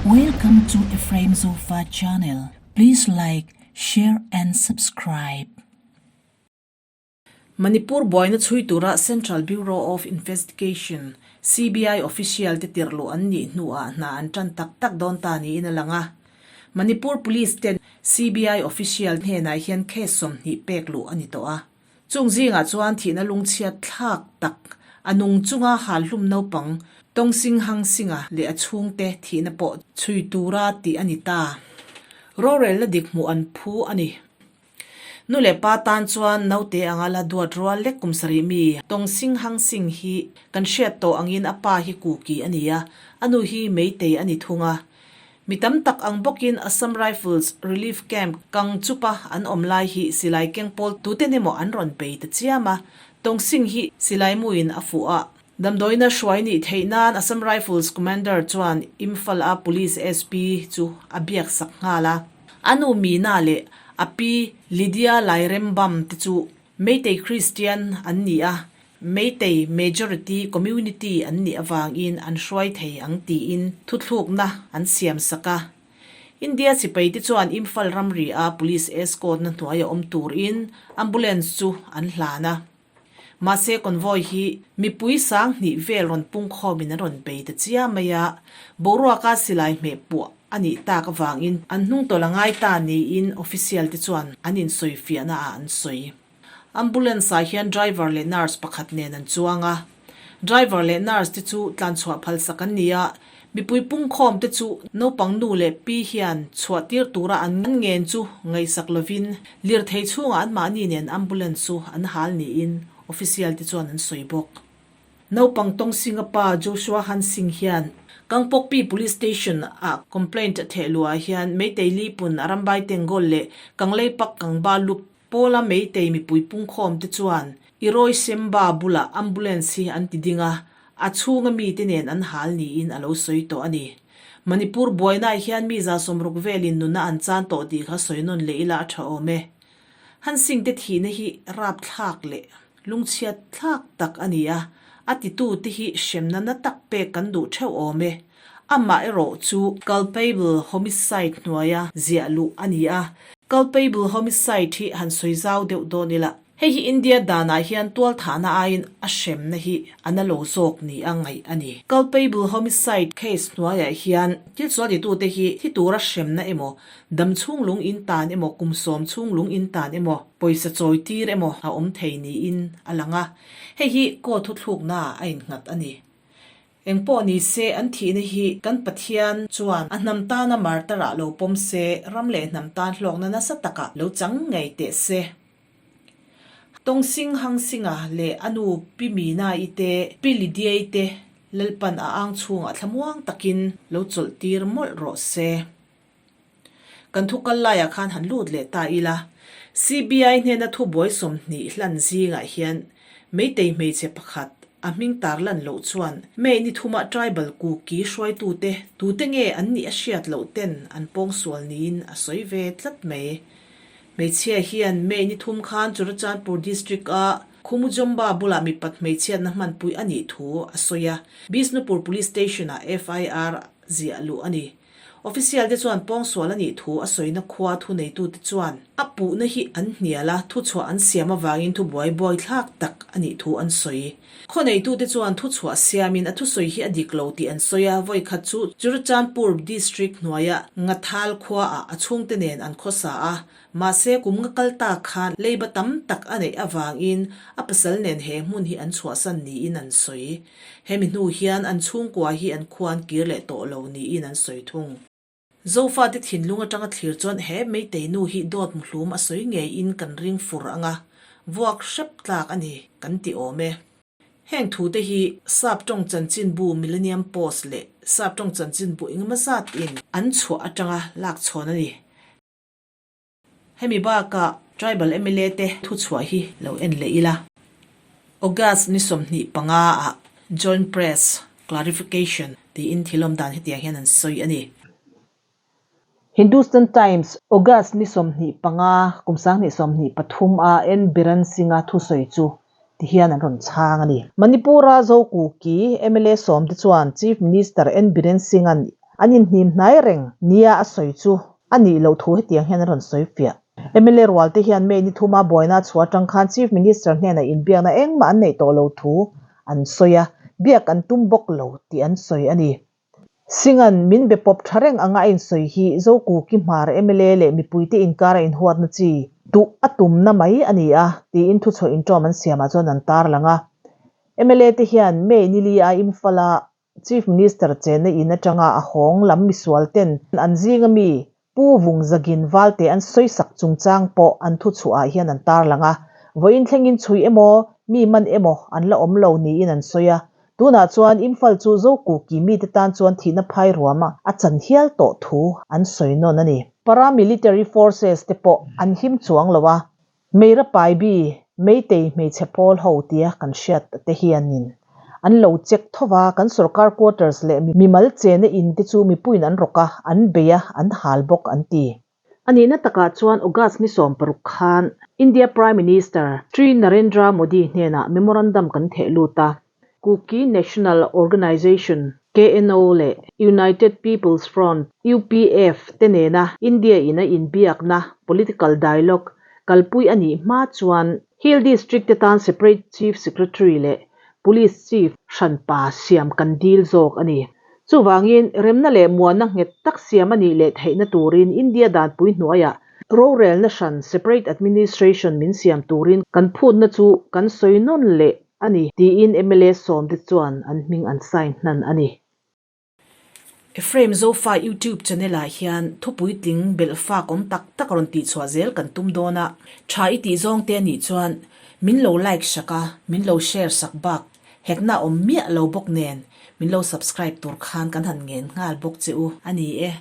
Welcome to Ephraim Zofa channel. Please like, share and subscribe. Manipur buaina chhui tura Central Bureau of Investigation, CBI, official te tirh luh an nih hnuah hna an tan tak tak dawn ta niin a lang a. Manipur Police ten CBI official hnenah hian case 20 pek luh a ni tawh a. Chung zingah chuan thihna lungchhiat thlak tak a nung chunga hal hlum naupang Tawngsing Hangsinga leh a chhungte thihna pawh chhui tura tih a ni ta. Rorelna dik hmuh an phu a ni. Nu leh pa tan chuan naute anga la duat rual lek kum sarih mi Tawngsing Hangsing hi kan hriat tawh angin a pa hi Kuki a ni a, a nu hi Meitei a ni thung a. Mi tam tak ang bawkin Assam Rifles Relief Camp kang chupa an awm lai hi silai keng pawl tuten emaw an rawn bei ta chiam a, Tawngsing hi silai muin a fuh a. Damdawiina hruai nih theih nan Assam Rifles Commander chuan Imphal a Police SP chu a biak sak nghal a. A nu Meena leh a pi Lydia Lairembam te chu Meitei Kristian an ni a, Meitei majority community an nih avangin an hruai thei ang tiin thuthlukna an siam sak a. India sipaite chuan Imphal ramri a police escort na hnuaia awm turin ambulance chu an hlan a. Mahse convoy hi mipui 2000 vel rawn pungkhawmin an rawn bei ta chiam mai a, boruaka silai hmeh puah a nih tak avangin an hnungtawlh a ngai ta niin official te chuan an insawifiahna ah an sawi. Ambulance ah hian driver leh nurse pakhat nen an chuang a. Driver leh nurse te chu tlanchhuah phalsak an ni a, mipui pungkhawm te chu naupang nu leh pi hian chhuah tir tura an ngen chu ngaihsak lovin lirthei chhungah anmahni nen ambulance chu an hal niin official te chuan an sawi bawk. Naupang Tawngsinga pa Joshua Han Singh hian Kangpokpi Police Station ah complaint a theh luh ah hian Meitei Lipun, Arambai Tenggol leh Kangleipak Kangba Lup pawla Meitei mipui pungkhawm te chuan Iroi Semba bulah ambulance hi an ti ding a, a chhunga mite nen an hal niin a lo sawi tawh a ni. Manipur buainaah hian mi 60 velin nuna an chan tawh tih kha sawi nawn leh ila a tha awm e. Han Singh te thihna hi rapthlak leh lungchhiat thlak tak a ni a, a titute hi hremna na tak pek kan duh theuh awm e. Amah erawh chu culpable homicide hnuaia ziah luh a ni a, culpable homicide hi han sawi zau deuh dawn ila. Hei hi India danah hian tualthahna aiin a hremna hi a na lo zawk ni a ngaih a ni. Culpable homicide case hnuaiah hian thil sual titute hi thi tura hremna emaw, dam chhung lung in tan emaw, kum 10 chhung lung in tan emaw, pawisa chawi tir emaw a awm thei niin a lang a. Hei hi court thuthlukna a innghat a ni. Engpawh ni se an thihna hi kan Pathian chuan a hnam tana martar-ah lo pawm se, ram leh hnam tan hlawkna nasa takah lo chang ngei teh se. Tawngsing Hangsinga leh a nu Pi Mina-i te, Pi Lydia-i te Lalpan a ang chhungah thlamuang takin lo chawlh tir mawlh rawh se. Kan thu kal laiah khan han lut leh ta ila, CBI hnena thubuai 20 hlan zingah hian Meitei hmeichhe pakhat a hming tar lan loh chuan May ni thuma tribal Kuki hruaitute tute nge an nih a hriat loh ten an pawngsual niin a sawi ve tlat mai. Hmeichhia hian May ni thum khan Churachandpur District a Khumujomba bulah mipat hmeichhiatna hmanpui a nih thu a sawi a, Bishnupur Police Station ah FIR ziah luh a ni. Official te chuan pawngsual a nih thu a sawina khua thuneitute chuan a puhna hi an hnial a, thuchhuah an siam avangin thubuai buaithlak tak a nih thu an sawi. Khawneitute chuan thuchhuah siamin a thusawi hi a dik lo tih an sawi a, vawikhat chu Churachandpur District hnuaia Ngathal khuaah a chhungte nen an khawsa a, mahse kum nga kal ta khan leiba tam tak a neih avangin a pasal nen he hmun hi an chhuahsan niin an sawi. Hemi hnu hian an chhungkua hi an khua an kir leh tawh lo niin an sawi thung. Zofate thinlung atanga thlir chuan he Meitei nu hi dawt muhlum a sawi ngeiin kan ring fur anga, vuak hrep tlak a ni kan ti awm e. Heng thute hi Sap tawng chanchinbu Millennium Post leh Sap tawng chanchinbu engemaw zatin an chhuah atanga lak chhawn a ni. Hemi bakah Tribal mla te thuchhuah hi lo en leh ila. August ni 25 ah Joint Press Clarification tiin thil awm dan hetiang hian an sawi a ni. Hindustan Times, August ni 25, kum 2023 a N Biren Singh-a thusawi chu ti hian an rawn chhang a ni. Manipur-a Zokuki mla 10 te chuan Chief Minister N Biren Singh-a'n An inhnim hnai reng nia a sawi chu a nih loh thu hetiang hian a rawn sawi fiah. Mla rual te hian May ni thuma buaina chhuah atang khan Chief Minister hnenah inbiakna engmah an neih tawh lo thu an sawi a, biak an tum bawk lo tih an sawi a ni. Singh-a'n min be pawp tha reng anga a insawi hi Zokuki Hmar mla leh mipuite inkara inhuatna chi duh a tumna mai a ni a, tiin thuchhuah inṭawm an siamah chuan an tarlang a. Mla te hian May nili a Imphal-a Chief Minister chenna in atanga a hawng lam misual ten an zinga mi Pu Vungzagin Valte an sawisak chungchang pawh an thuchhuah ah hian an tarlang a, vawiin thlengin chhui emaw, mi man emaw an la awm lo niin an sawi a. Tunah chuan Imphal chu Zokuki mite tan chuan thihna phai ruam a chan hial tawh thu an sawi nawn a ni. Paramilitary forces te pawh an him chuang lo a, Meira Paibi, Meitei hmeichhe pawl ho tia kan hriat te hianin an lo check tho va, kan sorkar quarters leh mimal chena in te chu mipuiin an rawk a, an bei a, an hal bawk an ti. A nihna takah chuan August ni 16 khan India Prime Minister Shri Narendra Modi hnenah memorandum kan theh lut a, Kuki National Organisation, KNO, leh United People's Front, UPF, te nena India in a inbiakna, political dialogue, kalpui a nih hma chuan Hill District te tan separate Chief Secretary leh Police Chief hranpa siam kan dil zawk a ni. Chuvangin, remna leh muanna nghet tak siam a nih leh theihna turin India danpui hnuaiah rorelna hran, separate administration, min siam turin kan phutna chu kan sawi nawn leh a ni, tiin mla sawmte chuan an hming an sign hnan a ni. Ephraim Zofa YouTube channel ah hian thupuitling belh fak awm tak tak rawn tihchhuah zel kan tum dawn a, tha i tih zawng te a nih chuan min lo like sak a, min lo share sak bak hekna awm miah lo bawk nen min lo subscribe tur khan kan han ngen nghal bawk che u a ni e.